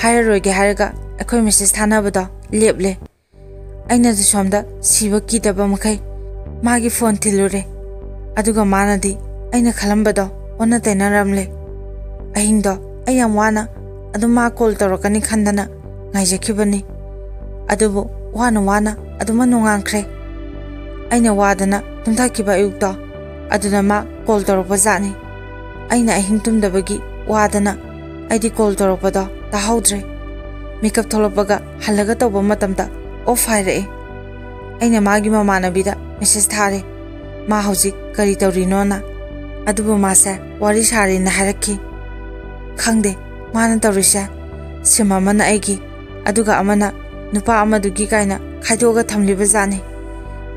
ꯍꯥꯏꯔꯔꯣꯏꯒꯦ" ꯍꯥꯏꯔꯒ ꯑꯩꯈꯣꯏ ꯃꯦꯁꯦꯖ ꯊꯥꯅꯕꯗꯣ ꯂꯦꯞꯂꯦ꯫ ꯑꯩꯅꯗꯤ ꯁꯣꯝꯗ ꯁꯤꯕ ꯀꯤꯗꯕ ꯃꯈꯩ ꯃꯥꯒꯤ ꯐꯣꯟ ꯊꯤꯜꯂꯨꯔꯦ꯫ ꯑꯗꯨꯒ ꯃꯥꯅꯗꯤ ꯑꯩꯅ ꯈꯜꯂꯝꯕꯗꯣ ꯑꯣꯟꯅ ꯇꯩꯅꯔꯝꯂꯦ꯫ ꯑꯍꯤꯡꯗꯣ ꯑꯩ ꯌꯥꯝ ꯋꯥꯅ ꯑꯗꯨꯝ ꯃꯥ ꯀꯣꯜ ꯇꯧꯔꯛꯀꯅꯤ ꯈꯟꯗꯅ ꯉꯥꯏꯖꯈꯤꯕꯅꯤ꯫ ꯑꯗꯨꯕꯨ ꯋꯥꯅ ꯋꯥꯅ ꯑꯗꯨꯃꯛ ꯅꯣꯡꯉꯥꯟꯈ꯭ꯔꯦ꯫ ꯑꯩꯅ ꯋꯥꯗꯅ ꯇꯨꯝꯊꯈꯤꯕ ꯑꯌꯨꯛꯇꯣ ꯑꯗꯨꯗ ꯃꯥ ꯀꯣꯜ ꯇꯧꯔꯛꯄ ꯖꯥꯠꯅꯤ꯫ ꯑꯩꯅ ꯑꯍꯤꯡ ꯇꯨꯝꯗꯕꯒꯤ ꯋꯥꯗꯅ ꯑꯩꯗꯤ ꯀꯣꯜ ꯇꯧꯔꯛꯄꯗꯣ ꯇꯥꯍꯧꯗ꯭ꯔꯦ꯫ ꯃꯤꯀꯞ ꯊꯣꯛꯂꯛꯄꯒ ꯍꯜꯂꯒ ꯇꯧꯕ ꯃꯇꯝꯗ ꯑꯣꯐ ꯍꯥꯏꯔꯛꯑꯦ꯫ ꯑꯩꯅ ꯃꯥꯒꯤ ꯃꯃꯥꯟꯅꯕꯤꯗ ꯃꯦꯁꯦꯖ ꯊꯥꯔꯦ, ꯃꯥ ꯍꯧꯖꯤꯛ ꯀꯔꯤ ꯇꯧꯔꯤꯅꯣꯅ꯫ ꯑꯗꯨꯕꯨ ꯃꯥꯁꯦ ꯋꯥꯔꯤ ꯁꯥꯔꯦꯅ ꯍꯥꯏꯔꯛꯈꯤ꯫ ꯈꯪꯗꯦ ꯃꯥꯅ ꯇꯧꯔꯤꯁꯦ, ꯁꯤꯝ ꯑꯃꯅ ꯑꯩꯒꯤ, ꯑꯗꯨꯒ ꯑꯃꯅ ꯅꯨꯄꯥ ꯑꯃꯗꯨꯒꯤ ꯀꯥꯏꯅ ꯈꯥꯏꯗꯣꯛꯑꯒ ꯊꯝꯂꯤꯕ ꯖꯥꯠꯅꯤ꯫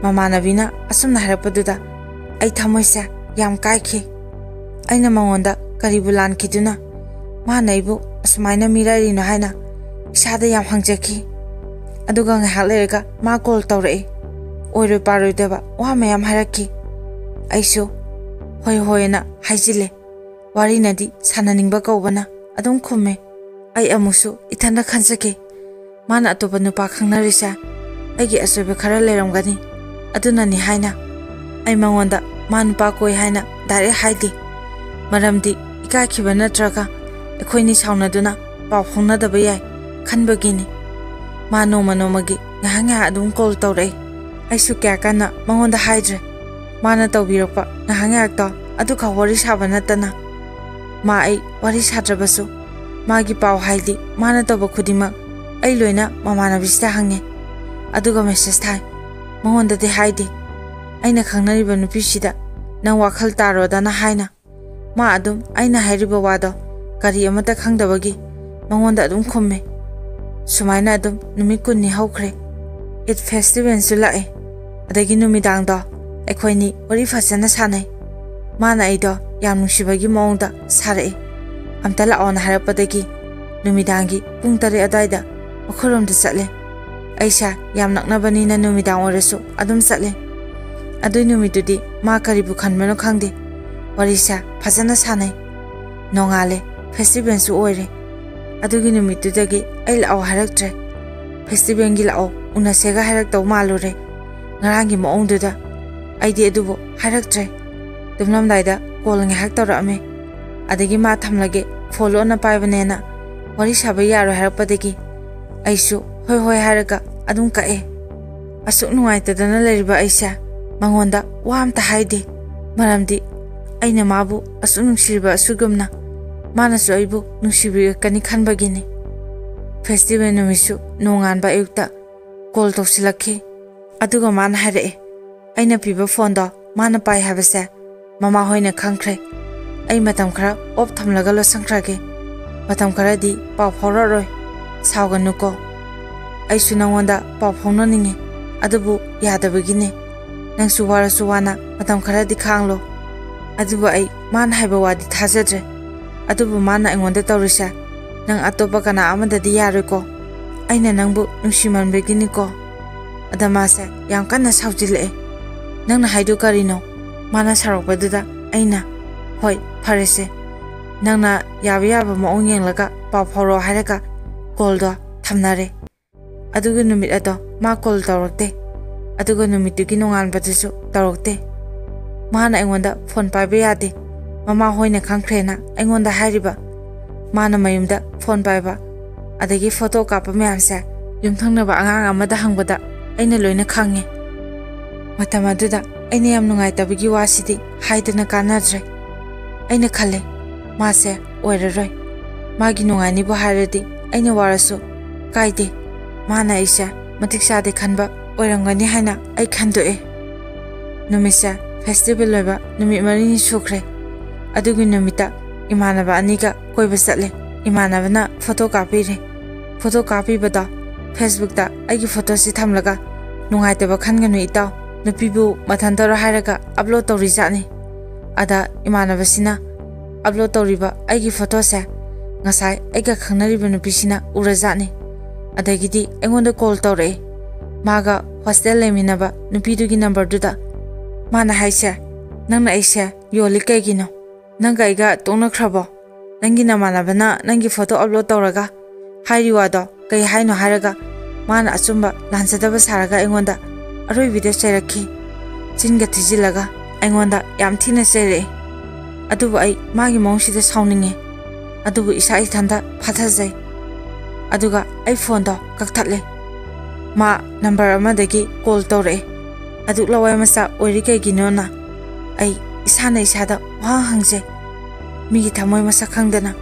ꯃꯃꯥꯟꯅꯕꯤꯅ ꯑꯁꯨꯝꯅ ꯍꯥꯏꯔꯛꯄꯗꯨꯗ ꯑꯩ ꯊꯃꯣꯏꯁꯦ ꯌꯥꯝ ꯀꯥꯏꯈꯤ꯫ ꯑꯩꯅ ꯃꯉꯣꯟꯗ ꯀꯔꯤꯕꯨ ꯂꯥꯟꯈꯤꯗꯨꯅ ꯃꯥꯅ ꯑꯩꯕꯨ ꯑꯁꯨꯃꯥꯏꯅ ꯃꯤꯔꯥꯏꯔꯤꯅꯣ ꯍꯥꯏꯅ ꯏꯁꯥꯗ ꯌꯥꯝ ꯍꯪꯖꯈꯤ꯫ ꯑꯗꯨꯒ ꯉꯥꯏꯍꯥꯛ ꯂꯩꯔꯒ ꯃꯥ ꯀꯣꯜ ꯇꯧꯔꯛꯏ꯫ ꯑꯣꯏꯔꯣꯏ ꯄꯥꯔꯣꯏꯗꯕ ꯋꯥ ꯃꯌꯥꯝ ꯍꯥꯏꯔꯛꯈꯤ꯫ ꯑꯩꯁꯨ "ꯍꯣꯏ ꯍꯣꯏꯅ" ꯍꯥꯏꯖꯤꯜꯂꯦ꯫ ꯋꯥꯔꯤꯅꯗꯤ ꯁꯥꯟꯅꯅꯤꯡꯕ ꯀꯧꯕꯅ ꯑꯗꯨꯝ ꯈꯨꯝꯃꯦ꯫ ꯑꯩ ꯑꯃꯨꯛꯁꯨ ꯏꯊꯟꯗ ꯈꯟꯖꯈꯤ, ꯃꯥꯅ ꯑꯇꯣꯞꯄ ꯅꯨꯄꯥ ꯈꯪꯅꯔꯤꯁꯦ ꯑꯩꯒꯤ ꯑꯁꯣꯏꯕ ꯈꯔ ꯂꯩꯔꯝꯒꯅꯤ, ꯑꯗꯨꯅꯅꯤ ꯍꯥꯏꯅ꯫ ꯑꯩ ꯃꯉꯣꯟꯗ ꯃꯥ ꯅꯨꯄꯥ ꯀꯣꯏ ꯍꯥꯏꯅ ꯗꯥꯏꯔꯦꯛ ꯍꯥꯏꯗꯦ꯫ ꯃꯔꯝꯗꯤ ꯏꯀꯥꯏꯈꯤꯕ ꯅꯠꯇ꯭ꯔꯒ ꯑꯩꯈꯣꯏꯅꯤ ꯁꯥꯎꯅꯗꯨꯅ ꯄꯥꯎ ꯐꯥꯎꯅꯗꯕ ꯌꯥꯏ ꯈꯟꯕꯒꯤꯅꯤ꯫ ꯃꯥ ꯅꯣꯡꯃ ꯅꯣꯡꯃꯒꯤ ꯉꯥꯏꯍꯥꯛ ꯉꯥꯏꯍꯥꯛ ꯑꯗꯨꯝ ꯀꯣꯜ ꯇꯧꯔꯛꯏ꯫ ꯑꯩꯁꯨ ꯀꯌꯥ ꯀꯟꯅ ꯃꯉꯣꯟꯗ ꯍꯥꯏꯗ꯭ꯔꯦ꯫ ꯃꯥꯅ ꯇꯧꯕꯤꯔꯛꯄ ꯉꯥꯏꯍꯥꯛ ꯉꯥꯏꯍꯥꯛꯇꯣ ꯑꯗꯨꯈꯛ ꯋꯥꯔꯤ ꯁꯥꯕ ꯅꯠꯇꯅ꯫ ꯃꯥ ꯑꯩ ꯋꯥꯔꯤ ꯁꯥꯗ꯭ꯔꯕꯁꯨ ꯃꯥꯒꯤ ꯄꯥꯎ, ꯍꯥꯏꯗꯤ ꯃꯥꯅ ꯇꯧꯕ ꯈꯨꯗꯤꯡꯃꯛ ꯑꯩ ꯂꯣꯏꯅ ꯃꯃꯥꯟꯅꯕꯤꯁꯤꯗ ꯍꯪꯉꯦ꯫ ꯑꯗꯨꯒ ꯃꯦꯁꯦꯖ ꯊꯥꯏ꯫ ꯃꯉꯣꯟꯗꯗꯤ ꯍꯥꯏꯗꯦ꯫ ꯑꯩꯅ ꯈꯪꯅꯔꯤꯕ ꯅꯨꯄꯤꯁꯤꯗ ꯅꯪ ꯋꯥꯈꯜ ꯇꯥꯔꯣꯗꯅ ꯍꯥꯏꯅ꯫ ꯃꯥ ꯑꯗꯨꯝ ꯑꯩꯅ ꯍꯥꯏꯔꯤꯕ ꯋꯥꯗꯣ ꯀꯔꯤ ꯑꯃꯠꯇ ꯈꯪꯗꯕꯒꯤ ꯃꯉꯣꯟꯗ ꯑꯗꯨꯝ ꯈꯨꯝꯃꯦ꯫ ꯁꯨꯃꯥꯏꯅ ꯑꯗꯨꯝ ꯅꯨꯃꯤꯠ ꯀꯨꯟꯅꯤ ꯍꯧꯈ꯭ꯔꯦ꯫ ꯏꯗ ꯐꯦꯁꯇꯤꯚꯦꯜꯁꯨ ꯂꯥꯛꯑꯦ꯫ ꯑꯗꯒꯤ ꯅꯨꯃꯤꯗꯥꯡꯗꯣ ꯑꯩꯈꯣꯏꯅꯤ ꯋꯥꯔꯤ ꯐꯖꯅ ꯁꯥꯟꯅꯩ꯫ ꯃꯥꯅ ꯑꯩꯗꯣ ꯌꯥꯝ ꯅꯨꯡꯁꯤꯕꯒꯤ ꯃꯑꯣꯡꯗ ꯁꯥꯔꯛꯑꯦ꯫ "ꯑꯝꯇ ꯂꯥꯛꯑꯣꯅ" ꯍꯥꯏꯔꯛꯄꯗꯒꯤ ꯅꯨꯃꯤꯗꯥꯡꯒꯤ ꯄꯨꯡ ꯇꯔꯦꯠ ꯑꯗꯨꯋꯥꯏꯗ ꯃꯈꯣꯏꯔꯣꯝꯗ ꯆꯠꯂꯦ꯫ ꯑꯩꯁꯦ ꯌꯥꯝ ꯅꯛꯅꯕꯅꯤꯅ ꯅꯨꯃꯤꯗꯥꯡ ꯑꯣꯏꯔꯁꯨ ꯑꯗꯨꯝ ꯆꯠꯂꯦ꯫ ꯑꯗꯨꯏ ꯅꯨꯃꯤꯠꯇꯨꯗꯤ ꯃꯥ ꯀꯔꯤꯕꯨ ꯈꯟꯕꯅꯣ ꯈꯪꯗꯦ, ꯋꯥꯔꯤꯁꯦ ꯐꯖꯅ ꯁꯥꯟꯅꯩ꯫ ꯅꯣꯡꯉꯥꯜꯂꯦ, ꯐꯦꯁꯇꯤꯚꯦꯜꯁꯨ ꯑꯣꯏꯔꯦ꯫ ꯑꯗꯨꯒꯤ ꯅꯨꯃꯤꯠꯇꯨꯗꯒꯤ ꯑꯩ ꯂꯥꯛꯑꯣ ꯍꯥꯏꯔꯛꯇ꯭ꯔꯦ꯫ "ꯐꯦꯁꯇꯤꯚꯦꯜꯒꯤ ꯂꯥꯛꯑꯣ, ꯎꯅꯁꯦꯒ" ꯍꯥꯏꯔꯛꯇꯧ ꯃꯥꯜꯂꯨꯔꯦ ꯉꯔꯥꯡꯒꯤ ꯃꯑꯣꯡꯗꯨꯗ꯫ ꯑꯩꯗꯤ ꯑꯗꯨꯕꯨ ꯍꯥꯏꯔꯛꯇ꯭ꯔꯦ꯫ ꯇꯨꯝꯂꯝꯗꯥꯏꯗ ꯀꯣꯜ ꯉꯥꯏꯍꯥꯛ ꯇꯧꯔꯛꯑꯝꯃꯦ꯫ ꯑꯗꯒꯤ ꯃꯥ ꯊꯝꯂꯒꯦ, ꯐꯣꯟ ꯂꯣꯟꯅ ꯄꯥꯏꯕꯅꯦꯅ ꯋꯥꯔꯤ ꯁꯥꯕ ꯌꯥꯔꯣꯏ ꯍꯥꯏꯔꯛꯄꯗꯒꯤ ꯑꯩꯁꯨ ꯍꯣꯏ ꯍꯣꯏ ꯍꯥꯏꯔꯒ ꯑꯗꯨꯝ ꯀꯛꯑꯦ꯫ ꯑꯁꯨꯛ ꯅꯨꯡꯉꯥꯏꯇꯗꯅ ꯂꯩꯔꯤꯕ ꯑꯩꯁꯦ ꯃꯉꯣꯟꯗ ꯋꯥ ꯑꯝꯇ ꯍꯥꯏꯗꯦ꯫ ꯃꯔꯝꯗꯤ ꯑꯩꯅ ꯃꯥꯕꯨ ꯑꯁꯨꯛ ꯅꯨꯡꯁꯤꯔꯤꯕ ꯑꯁꯤꯒꯨꯝꯅ ꯃꯥꯅꯁꯨ ꯑꯩꯕꯨ ꯅꯨꯡꯁꯤꯕꯤꯔꯛꯀꯅꯤ ꯈꯟꯕꯒꯤꯅꯤ꯫ ꯐꯦꯁꯇꯤꯚꯦꯜ ꯅꯨꯃꯤꯠꯁꯨ ꯅꯣꯡꯉꯥꯟꯕ ꯑꯌꯨꯛꯇ ꯀꯣꯜ ꯇꯧꯁꯤꯜꯂꯛꯈꯤ꯫ ꯑꯗꯨꯒ ꯃꯥꯅ ꯍꯥꯏꯔꯛꯑꯦ, ꯑꯩꯅ ꯄꯤꯕ ꯐꯣꯟꯗꯣ ꯃꯥꯅ ꯄꯥꯏ ꯍꯥꯏꯕꯁꯦ ꯃꯃꯥ ꯍꯣꯏꯅ ꯈꯪꯈ꯭ꯔꯦ꯫ ꯑꯩ ꯃꯇꯝ ꯈꯔ ꯑꯣꯞ ꯊꯝꯂꯒ ꯂꯣꯠꯁꯟꯈ꯭ꯔꯒꯦ꯫ ꯃꯇꯝ ꯈꯔꯗꯤ ꯄꯥꯎ ꯐꯥꯎꯔꯛꯑꯔꯣꯏ꯫ ꯁꯥꯎꯒꯅꯨꯀꯣ꯫ ꯑꯩꯁꯨ ꯅꯪꯉꯣꯟꯗ ꯄꯥꯎ ꯐꯥꯎꯅꯅꯤꯡꯉꯤ, ꯑꯗꯨꯕꯨ ꯌꯥꯗꯕꯒꯤꯅꯦ꯫ ꯅꯪꯁꯨ ꯋꯥꯔꯁꯨ ꯋꯥꯅ ꯃꯇꯝ ꯈꯔꯗꯤ ꯈꯥꯡꯂꯣ꯫ ꯑꯗꯨꯕꯨ ꯑꯩ ꯃꯥꯅ ꯍꯥꯏꯕ ꯋꯥꯗꯤ ꯊꯥꯖꯗ꯭ꯔꯦ꯫ ꯑꯗꯨꯕꯨ ꯃꯥꯅ ꯑꯩꯉꯣꯟꯗ ꯇꯧꯔꯤꯁꯦ ꯅꯪ ꯑꯇꯣꯞꯄ ꯀꯅꯥ ꯑꯃꯗꯗꯤ ꯌꯥꯔꯣꯏꯀꯣ꯫ ꯑꯩꯅ ꯅꯪꯕꯨ ꯅꯨꯡꯁꯤꯃꯟꯕꯒꯤꯅꯤꯀꯣ꯫ ꯑꯗ ꯃꯥꯁꯦ ꯌꯥꯝ ꯀꯟꯅ ꯁꯥꯎꯖꯤꯜꯂꯛꯑꯦ꯫ ꯅꯪꯅ ꯍꯥꯏꯗꯨ ꯀꯔꯤꯅꯣ? ꯃꯥꯅ ꯁꯥꯎꯔꯛꯄꯗꯨꯗ ꯑꯩꯅ, "ꯍꯣꯏ, ꯐꯔꯦꯁꯦ꯫ ꯅꯪꯅ ꯌꯥꯕ ꯌꯥꯕ ꯃꯑꯣꯡ ꯌꯦꯡꯂꯒ ꯄꯥꯎ ꯐꯥꯎꯔꯛꯑꯣ" ꯍꯥꯏꯔꯒ ꯀꯣꯜꯗꯣ ꯊꯝꯅꯔꯦ꯫ ꯑꯗꯨꯒꯤ ꯅꯨꯃꯤꯠ ꯑꯗꯣ ꯃꯥ ꯀꯣꯜ ꯇꯧꯔꯛꯇꯦ꯫ ꯑꯗꯨꯒ ꯅꯨꯃꯤꯠꯇꯨꯒꯤ ꯅꯣꯡꯉꯥꯟꯕꯗꯨꯁꯨ ꯇꯧꯔꯛꯇꯦ꯫ ꯃꯥꯅ ꯑꯩꯉꯣꯟꯗ ꯐꯣꯟ ꯄꯥꯏꯕ ꯌꯥꯗꯦ, ꯃꯃꯥ ꯍꯣꯏꯅ ꯈꯪꯈ꯭ꯔꯦꯅ ꯑꯩꯉꯣꯟꯗ ꯍꯥꯏꯔꯤꯕ꯫ ꯃꯥꯅ ꯃꯌꯨꯝꯗ ꯐꯣꯟ ꯄꯥꯏꯕ, ꯑꯗꯒꯤ ꯐꯣꯇꯣ ꯀꯥꯞꯄ ꯃꯌꯥꯝꯁꯦ ꯌꯨꯝꯊꯪꯅꯕ ꯑꯉꯥꯡ ꯑꯃꯗ ꯍꯪꯕꯗ ꯑꯩꯅ ꯂꯣꯏꯅ ꯈꯪꯉꯦ꯫ ꯃꯇꯝ ꯑꯗꯨꯗ ꯑꯩꯅ ꯌꯥꯝ ꯅꯨꯡꯉꯥꯏꯇꯕꯒꯤ ꯋꯥꯁꯤꯗꯤ ꯍꯥꯏꯗꯅ ꯀꯥꯟꯅꯗ꯭ꯔꯦ꯫ ꯑꯩꯅ ꯈꯜꯂꯦ, ꯃꯥꯁꯦ ꯑꯣꯏꯔꯔꯣꯏ꯫ ꯃꯥꯒꯤ ꯅꯨꯡꯉꯥꯏꯅꯤꯕꯨ ꯍꯥꯏꯔꯗꯤ ꯑꯩꯅ ꯋꯥꯔꯁꯨ ꯀꯥꯏꯗꯦ꯫ ꯃꯥꯅ ꯑꯩꯁꯦ ꯃꯇꯤꯛ ꯆꯥꯗꯦ ꯈꯟꯕ ꯑꯣꯏꯔꯝꯒꯅꯤ ꯍꯥꯏꯅ ꯑꯩ ꯈꯟꯗꯣꯛꯑꯦ꯫ ꯅꯨꯃꯤꯠꯁꯦ ꯐꯦꯁꯇꯤꯚꯦꯜ ꯑꯣꯏꯕ ꯅꯨꯃꯤꯠ ꯃꯔꯤꯅꯤ ꯁꯨꯈ꯭ꯔꯦ꯫ ꯑꯗꯨꯒꯤ ꯅꯨꯃꯤꯠꯇ ꯏꯃꯥꯟꯅꯕ ꯑꯅꯤꯒ ꯀꯣꯏꯕ ꯆꯠꯂꯦ꯫ ꯏꯃꯥꯟꯅꯕꯅ ꯐꯣꯇꯣ ꯀꯥꯞꯄꯤꯔꯦ꯫ ꯐꯣꯇꯣ ꯀꯥꯞꯄꯤꯕꯗꯣ ꯐꯦꯁꯕꯨꯛꯇ ꯑꯩꯒꯤ ꯐꯣꯇꯣꯁꯤ ꯊꯝꯂꯒ, "ꯅꯨꯡꯉꯥꯏꯇꯕ ꯈꯟꯒꯅꯨ ꯏꯇꯥꯎ, ꯅꯨꯄꯤꯕꯨ ꯃꯊꯟꯇꯔꯣ ꯍꯥꯏꯔꯒ ꯑꯞꯂꯣꯗ ꯇꯧꯔꯤꯖꯥꯠꯅꯤ"꯫ ꯑꯗ ꯏꯃꯥꯟꯅꯕꯁꯤꯅ ꯑꯞꯂꯣꯗ ꯇꯧꯔꯤꯕ ꯑꯩꯒꯤ ꯐꯣꯇꯣꯁꯦ ꯉꯁꯥꯏ ꯑꯩꯒ ꯈꯪꯅꯔꯤꯕ ꯅꯨꯄꯤꯁꯤꯅ ꯎꯔꯖꯥꯠꯅꯤ꯫ ꯑꯗꯒꯤꯗꯤ ꯑꯩꯉꯣꯟꯗ ꯀꯣꯜ ꯇꯧꯔꯛꯑꯦ꯫ ꯃꯥꯒ ꯍꯣꯁꯇꯦꯜ ꯂꯩꯃꯤꯟꯅꯕ ꯅꯨꯄꯤꯗꯨꯒꯤ ꯅꯝꯕꯔꯗꯨꯗ꯫ ꯃꯥꯅ ꯍꯥꯏꯁꯦ, "ꯅꯪꯅ ꯑꯩꯁꯦ ꯌꯣꯜꯂꯤ ꯀꯩꯒꯤꯅꯣ? ꯅꯪꯒ ꯑꯩꯒ ꯇꯣꯛꯅꯈ꯭ꯔꯕꯣ? ꯅꯪꯒꯤ ꯅꯃꯥꯟꯅꯕꯅ ꯅꯪꯒꯤ ꯐꯣꯇꯣ ꯑꯞꯂꯣꯗ ꯇꯧꯔꯒ ꯍꯥꯏꯔꯤ ꯋꯥꯗꯣ ꯀꯩ ꯍꯥꯏꯅꯣ?" ꯍꯥꯏꯔꯒ ꯃꯥꯅ ꯑꯆꯨꯝꯕ ꯂꯥꯟꯖꯗꯕ ꯁꯥꯔꯒ ꯑꯩꯉꯣꯟꯗ ꯑꯔꯣꯏꯕꯤꯗ ꯆꯩꯔꯛꯈꯤ꯫ ꯆꯤꯟꯒ ꯊꯤꯖꯤꯜꯂꯒ ꯑꯩꯉꯣꯟꯗ ꯌꯥꯝ ꯊꯤꯅ ꯆꯩꯔꯛꯑꯦ꯫ ꯑꯗꯨꯕꯨ ꯑꯩ ꯃꯥꯒꯤ ꯃꯑꯣꯡꯁꯤꯗ ꯁꯥꯎꯅꯤꯡꯉꯦ꯫ ꯑꯗꯨꯕꯨ ꯏꯁꯥ ꯏꯊꯟꯇ ꯐꯥꯊꯖꯩ꯫ ꯑꯗꯨꯒ ꯑꯩ ꯐꯣꯟꯗꯣ ꯀꯛꯊꯠꯂꯦ꯫ ꯃꯥ ꯅꯝꯕꯔ ꯑꯃꯗꯒꯤ ꯀꯣꯜ ꯇꯧꯔꯛꯑꯦ꯫ "ꯑꯗꯨꯛ ꯂꯋꯥꯏ ꯃꯆꯥ ꯑꯣꯏꯔꯤ ꯀꯩꯒꯤꯅꯣꯅ?" ꯑꯩ ꯏꯁꯥꯅ ꯏꯁꯥꯗ ꯋꯥꯍꯪ ꯍꯪꯖꯩ꯫ ꯃꯤꯒꯤ ꯊꯃꯣꯏ ꯃꯁꯛ ꯈꯪꯗꯅ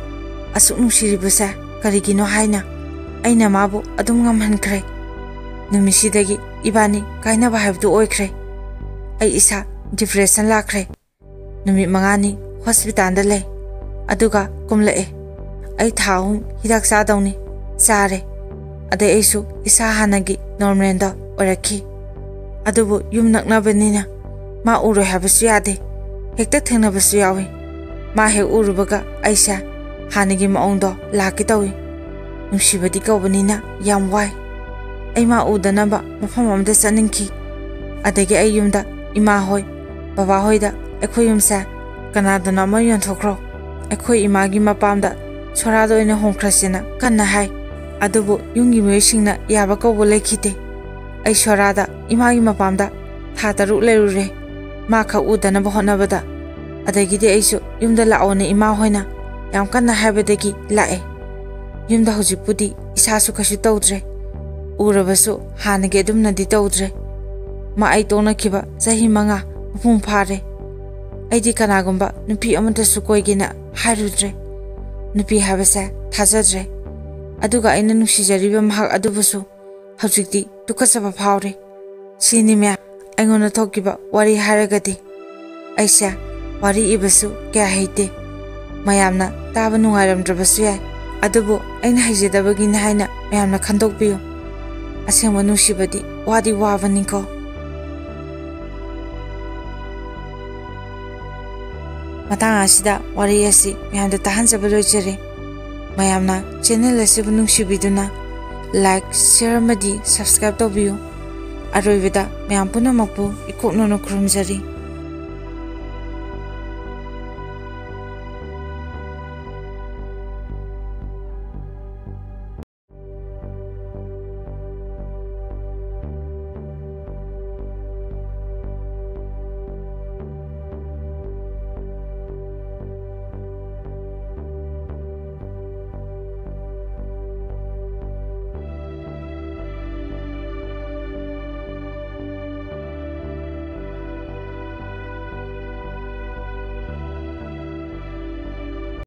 ꯑꯁꯨꯛ ꯅꯨꯡꯁꯤꯔꯤꯕꯁꯦ ꯀꯔꯤꯒꯤꯅꯣ ꯍꯥꯏꯅ ꯑꯩꯅ ꯃꯥꯕꯨ ꯑꯗꯨꯝ ꯉꯝꯍꯟꯈ꯭ꯔꯦ꯫ ꯅꯨꯃꯤꯠꯁꯤꯗꯒꯤ ꯏꯕꯥꯅꯤ ꯀꯥꯏꯅꯕ ꯍꯥꯏꯕꯗꯨ ꯑꯣꯏꯈ꯭ꯔꯦ꯫ ꯑꯩ ꯏꯁꯥ ꯗꯤꯄ꯭ꯔꯦꯁꯟ ꯂꯥꯛꯈ꯭ꯔꯦ꯫ ꯅꯨꯃꯤꯠ ꯃꯉꯥꯅꯤ ꯍꯣꯁꯄꯤꯇꯥꯜꯗ ꯂꯩ, ꯑꯗꯨꯒ ꯀꯨꯝꯂꯛꯑꯦ꯫ ꯑꯩ ꯊꯥ ꯑꯍꯨꯝ ꯍꯤꯗꯥꯛ ꯆꯥꯗꯧꯅꯤ꯫ ꯆꯥꯔꯦ꯫ ꯑꯗꯩ ꯑꯩꯁꯨ ꯏꯁꯥ ꯍꯥꯟꯅꯒꯤ ꯅꯣꯔꯃꯦꯜꯗꯣ ꯑꯣꯏꯔꯛꯈꯤ꯫ ꯑꯗꯨꯕꯨ ꯌꯨꯝ ꯅꯛꯅꯕꯅꯤꯅ ꯃꯥ ꯎꯔꯣꯏ ꯍꯥꯏꯕꯁꯨ ꯌꯥꯗꯦ꯫ ꯍꯦꯛꯇ ꯊꯦꯡꯅꯕꯁꯨ ꯌꯥꯎꯏ꯫ ꯃꯥ ꯍꯦꯛ ꯎꯔꯨꯕꯒ ꯑꯩꯁꯦ ꯍꯥꯟꯅꯒꯤ ꯃꯑꯣꯡꯗꯣ ꯂꯥꯛꯀꯦ ꯇꯧꯏ꯫ ꯅꯨꯡꯁꯤꯕꯗꯤ ꯀꯧꯕꯅꯤꯅ ꯌꯥꯝ ꯋꯥꯏ꯫ ꯑꯩ ꯃꯥ ꯎꯗꯅꯕ ꯃꯐꯝ ꯑꯃꯗ ꯆꯠꯅꯤꯡꯈꯤ꯫ ꯑꯗꯒꯤ ꯑꯩ ꯌꯨꯝꯗ ꯏꯃꯥ ꯍꯣꯏ, ꯕꯕꯥ ꯍꯣꯏꯗ ꯑꯩꯈꯣꯏ ꯌꯨꯝꯁꯦ ꯀꯅꯥꯗꯅꯣ ꯑꯃ ꯌꯣꯟꯊꯣꯛꯈ꯭ꯔꯣ, ꯑꯩꯈꯣꯏ ꯏꯃꯥꯒꯤ ꯃꯄꯥꯝꯗ ꯁꯣꯔꯥꯗ ꯑꯣꯏꯅ ꯍꯣꯡꯈ꯭ꯔꯁꯦꯅ ꯀꯟꯅ ꯍꯥꯏ꯫ ꯑꯗꯨꯕꯨ ꯌꯨꯝꯒꯤ ꯃꯤꯑꯣꯏꯁꯤꯡꯅ ꯌꯥꯕ ꯀꯧꯕ ꯂꯩꯈꯤꯗꯦ꯫ ꯑꯩ ꯁꯣꯔꯥꯗ ꯏꯃꯥꯒꯤ ꯃꯄꯥꯝꯗ ꯊꯥ ꯇꯔꯨꯛ ꯂꯩꯔꯨꯔꯦ, ꯃꯥ ꯈꯛ ꯎꯗꯅꯕ ꯍꯣꯠꯅꯕꯗ꯫ ꯑꯗꯒꯤꯗꯤ ꯑꯩꯁꯨ ꯌꯨꯝꯗ ꯂꯥꯛꯑꯣꯅ ꯏꯃꯥ ꯍꯣꯏꯅ ꯌꯥꯝ ꯀꯟꯅ ꯍꯥꯏꯕꯗꯒꯤ ꯂꯥꯛꯑꯦ꯫ ꯌꯨꯝꯗ ꯍꯧꯖꯤꯛꯄꯨꯗꯤ ꯏꯁꯥꯁꯨ ꯀꯩꯁꯨ ꯇꯧꯗ꯭ꯔꯦ꯫ ꯎꯔꯕꯁꯨ ꯍꯥꯟꯅꯒꯤ ꯑꯗꯨꯝꯅꯗꯤ ꯇꯧꯗ꯭ꯔꯦ꯫ ꯃꯥ ꯑꯩ ꯇꯣꯛꯅꯈꯤꯕ ꯆꯍꯤ ꯃꯉꯥ ꯃꯄꯨꯡ ꯐꯥꯔꯦ꯫ ꯑꯩꯗꯤ ꯀꯅꯥꯒꯨꯝꯕ ꯅꯨꯄꯤ ꯑꯃꯠꯇꯁꯨ ꯀꯣꯏꯒꯦꯅ ꯍꯥꯏꯔꯨꯗ꯭ꯔꯦ꯫ ꯅꯨꯄꯤ ꯍꯥꯏꯕꯁꯦ ꯊꯥꯖꯗ꯭ꯔꯦ꯫ ꯑꯗꯨꯒ ꯑꯩꯅ ꯅꯨꯡꯁꯤꯖꯔꯤꯕ ꯃꯍꯥꯛ ꯑꯗꯨꯕꯨꯁꯨ ꯍꯧꯖꯤꯛꯇꯤ ꯇꯨꯀꯠꯆꯕ ꯐꯥꯎꯔꯦ꯫ ꯁꯤꯅꯤ ꯃꯌꯥꯝ ꯑꯩꯉꯣꯟꯗ ꯊꯣꯛꯈꯤꯕ ꯋꯥꯔꯤ ꯍꯥꯏꯔꯒꯗꯤ꯫ ꯑꯩꯁꯦ ꯋꯥꯔꯤ ꯏꯕꯁꯨ ꯀꯌꯥ ꯍꯩꯇꯦ꯫ ꯃꯌꯥꯝꯅ ꯇꯥꯕ ꯅꯨꯡꯉꯥꯏꯔꯝꯗ꯭ꯔꯕꯁꯨ ꯌꯥꯏ꯫ ꯑꯗꯨꯕꯨ ꯑꯩꯅ ꯍꯩꯖꯗꯕꯒꯤꯅꯤ ꯍꯥꯏꯅ ꯃꯌꯥꯝꯅ ꯈꯟꯗꯣꯛꯄꯤꯌꯨ꯫ ꯑꯁꯦꯡꯕ ꯅꯨꯡꯁꯤꯕꯗꯤ ꯋꯥꯗꯤ ꯋꯥꯕꯅꯤꯀꯣ꯫ ꯃꯇꯥꯡ ꯑꯁꯤꯗ ꯋꯥꯔꯤ ꯑꯁꯤ ꯃꯌꯥꯝꯗ ꯇꯥꯍꯟꯖꯕ ꯂꯣꯏꯖꯔꯦ꯫ ꯃꯌꯥꯝꯅ ꯆꯦꯅꯦꯜ ꯑꯁꯤꯕꯨ ꯅꯨꯡꯁꯤꯕꯤꯗꯨꯅ like, share ꯑꯃꯗꯤ subscribe ꯇꯧꯕꯤꯌꯨ꯫ ꯑꯔꯣꯏꯕꯗ ꯃꯌꯥꯝ ꯄꯨꯝꯅꯃꯛꯄꯨ ꯏꯀꯣꯛꯅꯅ ꯈꯨꯔꯨꯝꯖꯔꯤ꯫